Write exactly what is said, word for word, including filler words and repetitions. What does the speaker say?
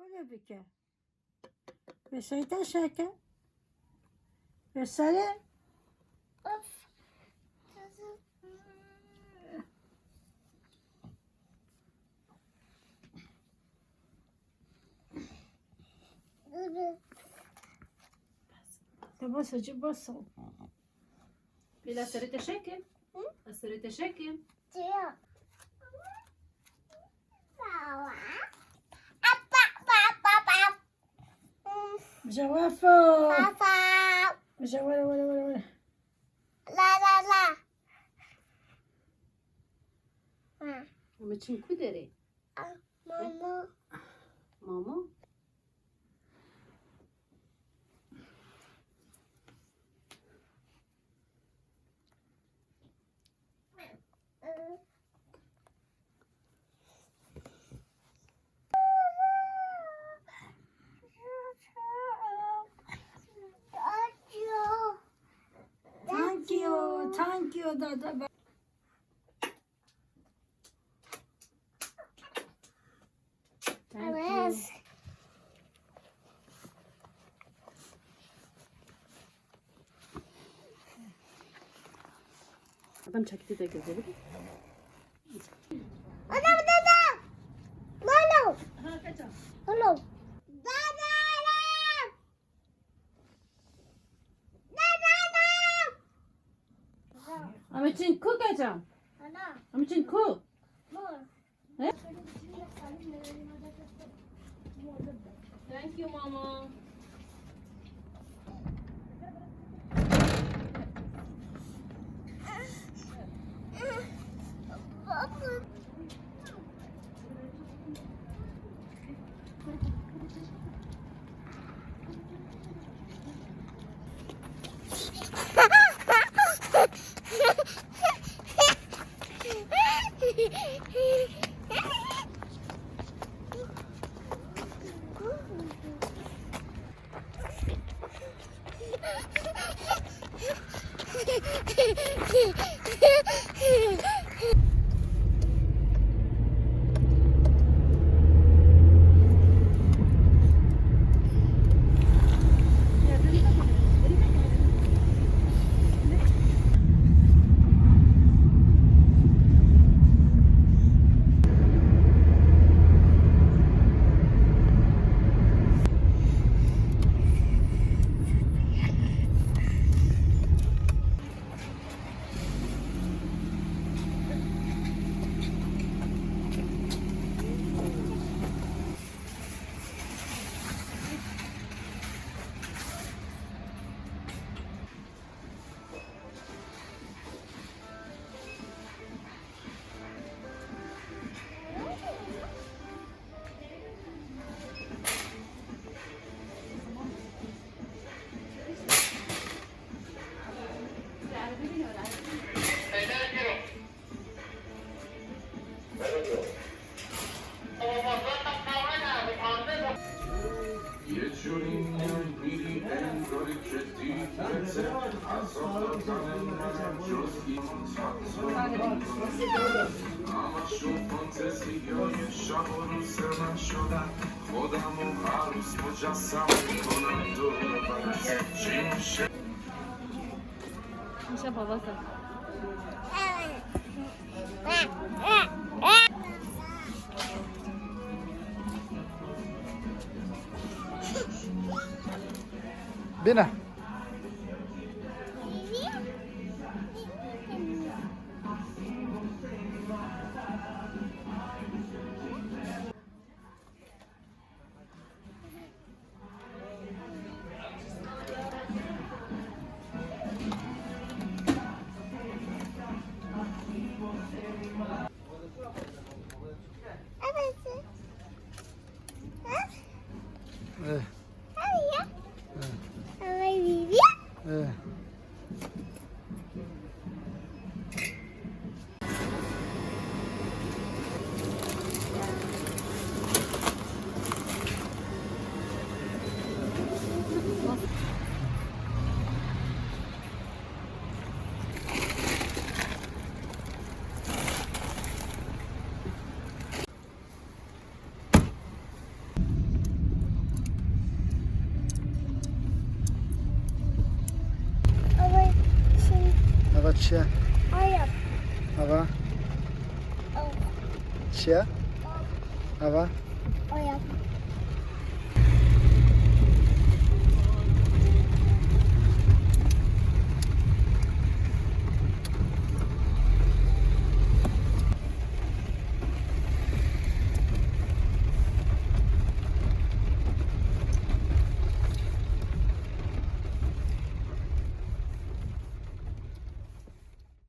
Öyle bir ke. Ve şeytan şeke. Ve seni. Of. Te bas hacı bas. Bila serê te şekim. Hı? Ez serê te şekim. Çiyo. Jawafo. Papa. Jawa were were were were. La la la. Ha. Ama çin ku derê? Mama. Mama? Thank you, thank you, dada. Thank you. Evet. Adam çekti de gözleri. Adam, adam. Mano. Ha, kaçam. Oğlum. Dada, dada. Em ê çin ku keça? Em ê çin ku? He? Thank you, mama. Mişe babası. Bine. Eh. Ava çi ye? Ayak. Ava Av. çi ye? Ava Ayak.